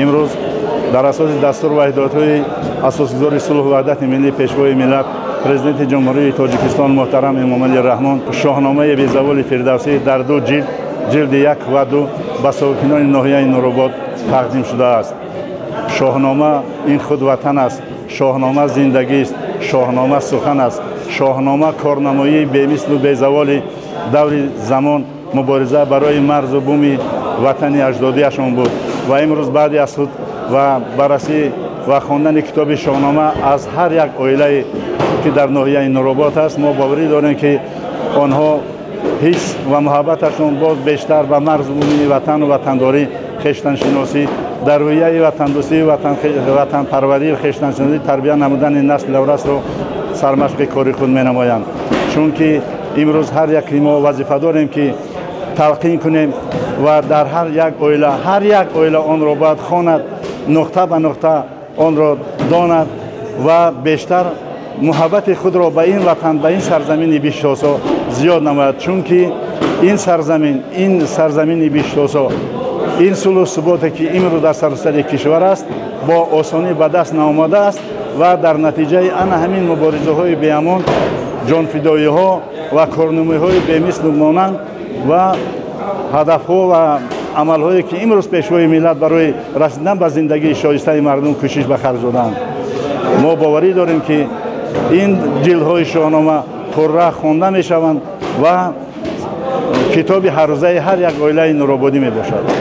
Имрӯз дар асоси дастур ва ҳидоятҳои асосгузори сулҳу ваҳдати миллӣ, Пешвои миллат, Президенти Ҷумҳурии Тоҷикистон муҳтарам Эмомалӣ Раҳмон Шоҳномаи безаволи Фирдавсӣ дар ду ҷилд, ҷилди 1 ва 2, ба сокинони ноҳияи Нуробод тақдим шудааст. Шоҳнома ин худ ватан аст, Шоҳнома зиндагист, Шоҳнома сухан аст, Шоҳнома корнамоии бемислу безаволи даври замон, мубориза барои марзу буми ватани аҷдодиашон буд. Ва имрӯз баъди аз худ ва баррасӣ ва хондани китоби Шоҳнома аз ҳар як оилае ки дар ноҳияи Нуробод аст, мо боварӣ дорем, ки онҳо ҳис ва муҳаббаташон боз бештар ба марзу буми ватану ватандорӣ, хештаншиносӣ, дар рӯҳияи ватандӯстӣ, ватанпарварӣ, хештаншиносӣ тарбия намудани насли наврасро сармашқи кори худ менамоянд. Чунки имрӯз ҳар яки мо вазифа дорем, ки талқин кунем ва дар ҳар як оила, ҳар як оила онро бояд хонад, нуқта ба нуқта онро донад ва бештар муҳаббати худро ба ин ватан, ба ин сарзамини биҳиштосо зиёд намояд. Чунки ин сарзамин, ин сарзамини биҳиштосо, ин сулҳу суботе ки имрӯз дар саросари кишвар аст, бо осонӣ ба даст наомадааст ва дар натиҷаи ана ҳамин муборизаҳои беамон, ҷонфидоиҳо ва корномаҳои бемислу монанд ва ҳадафҳо ва амалҳое ки имрӯз Пешвои миллат барои расидан ба зиндагии шоистаи мардум кӯшиш ба харҷ доданд. Мо боварӣ дорем, ки ин ҷилдҳои Шоҳнома пурра хонда мешаванд ва китоби ҳаррӯзаи ҳар як оилаи нурободӣ мебошад.